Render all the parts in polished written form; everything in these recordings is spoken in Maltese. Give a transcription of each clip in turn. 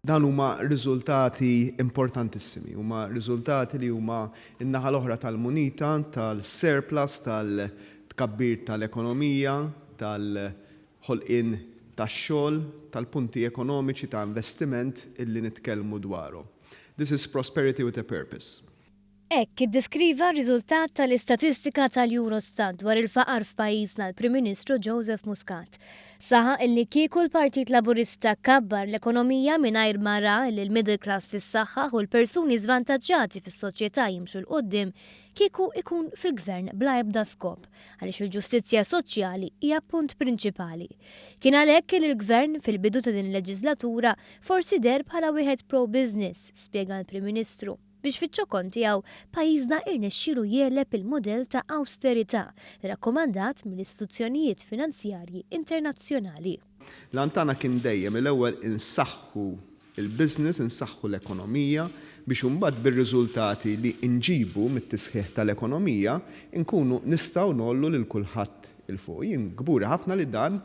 Dan huma riżultati importantissimi, huma riżultati li huma n-naħa l-oħra tal-munita, tal-surplus, tal-tkabbir tal-ekonomija, tal-ħolqien tax-xogħol, tal-punti ekonomiċi ta' investiment illi nitkellmu dwarhom. This is prosperity with a purpose. Hekk iddeskriva r-riżultat tal-istatistika tal-Eurostat dwar il-faqar f'pajjiżna l-Prim Ministru Joseph Muscat. Saħaq illi kieku l-Partit Laburista kabbar l-ekonomija mingħajr ma ra illi l-middle class tissaħħaħ u l-persuni żvantaġġati fis-soċjetà jimxu 'l quddiem, kieku ikun fil-Gvern bla ebda skop, għaliex il-ġustizzja soċjali hija punt prinċipali. Kien għalhekk illi l-Gvern, fil-bidu ta' din il-leġiżlatura, forsi deher bħala wieħed pro-business, spjega l-Prim Ministru. Biex fiċ-ċokon tiegħu, pajjiżna irnexxielu jegħleb il-mudell ta' awsterità rakkomandat mill-istituzzjonijiet finanzjarji internazzjonali. L-għan tagħna kien dejjem li l-ewwel insaħħu l-business, insaħħu l-ekonomija biex imbagħad bir-riżultati li nġibu mit-tisħiħ tal-ekonomija nkunu nistgħu ngħollu lil kulħadd 'il fuq. Jien kburi ħafna li dan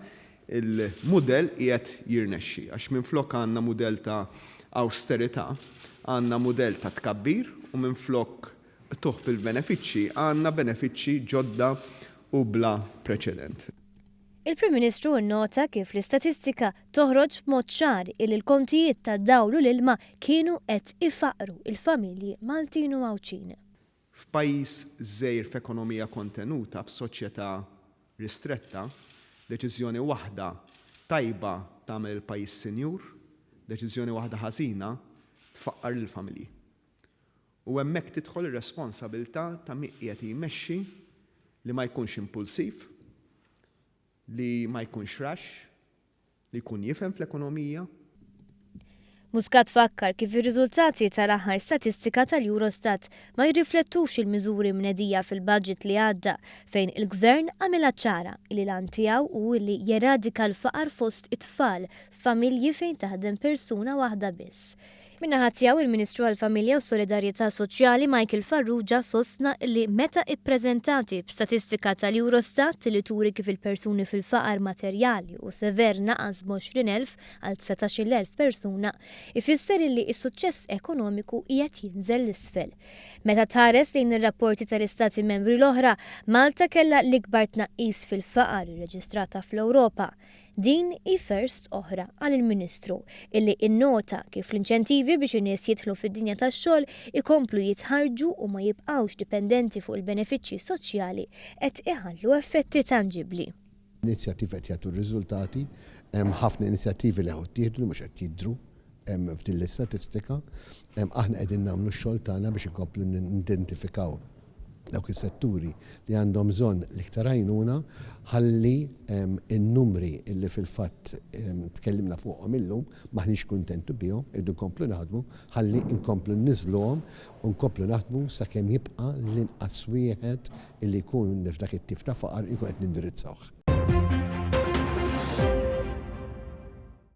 Il-mudell qiegħed jirnexxi għax minflok għandna mudell ta' awsterità, għandna mudell ta' tkabbir u minflok qtugħ bil-benefiċċji għandna benefiċċji ġodda u bla preċedent. Il-Prim Ministru nnota kif l-istatistika toħroġ b'mod ċar illi l-kontijiet tad-dawl u l-ilma kienu qed ifaqqru l-familji Maltin u Għawdxin. F'pajjiż żgħir f'ekonomija kontenuta, f'soċjetà ristretta, deċiżjoni waħda tajba tagħmel il-pajjiż sinjur, deċiżjoni waħda ħażina tfaqqar lill-familji. U hemmhekk tidħol ir-responsabilità ta' min qiegħed jmexxi li ma jkunx impulsiv, li ma jkunx rash, li jkun jifhem fl-ekonomija. Muscat fakkar kif ir-riżultati tal-aħħar statistika tal-Eurostat ma jirriflettux il-miżuri mnedija fil-budget li għadda fejn il-Gvern għamilha ċara li l-għan tiegħu hu li jeradika l-faqar fost it-tfal f'familji fejn taħdem persuna waħda biss. Min-naħa tiegħu, il-Ministru għall-Familja u s-Solidarjetà Soċjali Michael Farrugia sostna li meta ippreżentati b'statistika tal-Eurostat li turi kif il-persuni fil-faqar materjali u sever naqas b'20,000 għal 19,000 persuna, ifisser illi s-suċċess ekonomiku qiegħed jinżel 'l isfel. Meta tħares lejn ir-rapporti tal-Istati Membri l-oħra, Malta kellha l-ikbar tnaqqis fil-faqar irreġistrata fl-Ewropa. Din hi first oħra, qal il-Ministru, illi innota kif l-inċentivi biex in-nies jidħlu fid-dinja tax-xogħol, ikomplu jitħarrġu u ma jibqgħux dipendenti fuq il-benefiċċji soċjali qed iħallu effetti tanġibbli. Inizjattivi qed jagħtu r-riżultati, hemm ħafna inizjattivi li ttieħdu li mhux qed jidhru f'din l-istatistika. Aħna qegħdin nagħmlu x-xogħol tagħna biex inkomplu nidentifikaw dawk is-setturi li għandhom bżonn l-iktar għajnuna ħalli n-numri li fil-fatt tkellimna fuqhom illum m'aħniex kuntenti bihom, irridu nkomplu naħdmu ħalli nkomplu nniżżluhom u nkomplu naħdmu sakemm jibqa' l-inqas wieħed illi jkun f'dak it-tip ta' faqar inkun qed nindirizzawh.